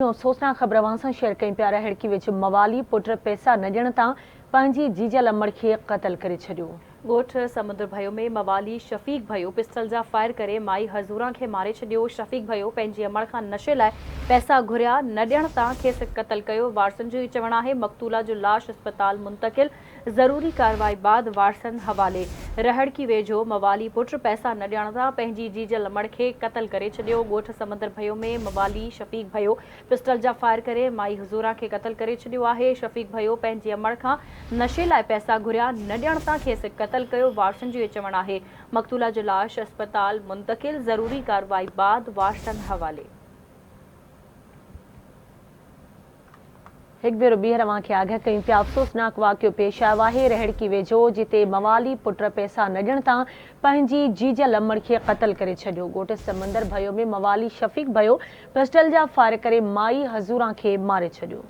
افسوسناڪ خبر اوهان سان شيئر ڪيون پيا رهڙڪي وچ موالي پٽ پئسا نه ڏيڻ تان پنهنجي جيجل امڙ کي قتل ڪري ڇڏيو. ڳوٺ سمندر ڀيو ۾ موالي شفيق ڀيو پسٽل جا فائر ڪري مائي حضوران کي ماري ڇڏيو، شفيق ڀيو پنهنجي امڙ کان نشي لاء پئسا گهريا نه ڏيڻ تان کيس قتل ڪيو، وارثن جو چوڻ آهي مقتولا جو لاش اسپتال منتقل، ضروري ڪارروائي بعد وارثن حوالي. رهڙڪي ويجهو موالي پٽ پئسا نه ڏيڻ تان پنهنجي جيجل امڙ کي قتل ڪري ڇڏيو. ڳوٺ سمندر ڀيو ۾ موالي شفيق ڀيو پسٽل جا فائر ڪري مائي حضوران کي قتل ڪري ڇڏيو آهي. شفيق ڀيو پنهنجي امڙ کان نشي لاء پئسا گهريا نه ڏيڻ تان کيس قتل ڪيو. وارثن جو چوڻ آهي مقتولا جو لاش اسپتال منتقل، ضروري ڪارروائي بعد وارثن حوالي. هڪ ڀيرو ٻيهر اوهان کي آگاهه ڪيون پيا افسوسناڪ واقعو پيش آيو آهي رهڙڪي ويجهو جتي موالي پٽ پئسا نه ڏيڻ تان پنهنجي جيجل امڙ کي قتل ڪري ڇڏيو ڳوٺ سمندر ڀيو ۾ موالي شفيق ڀيو پسٽل جا فائر ڪري مائي حضوران کي ماري ڇڏيو.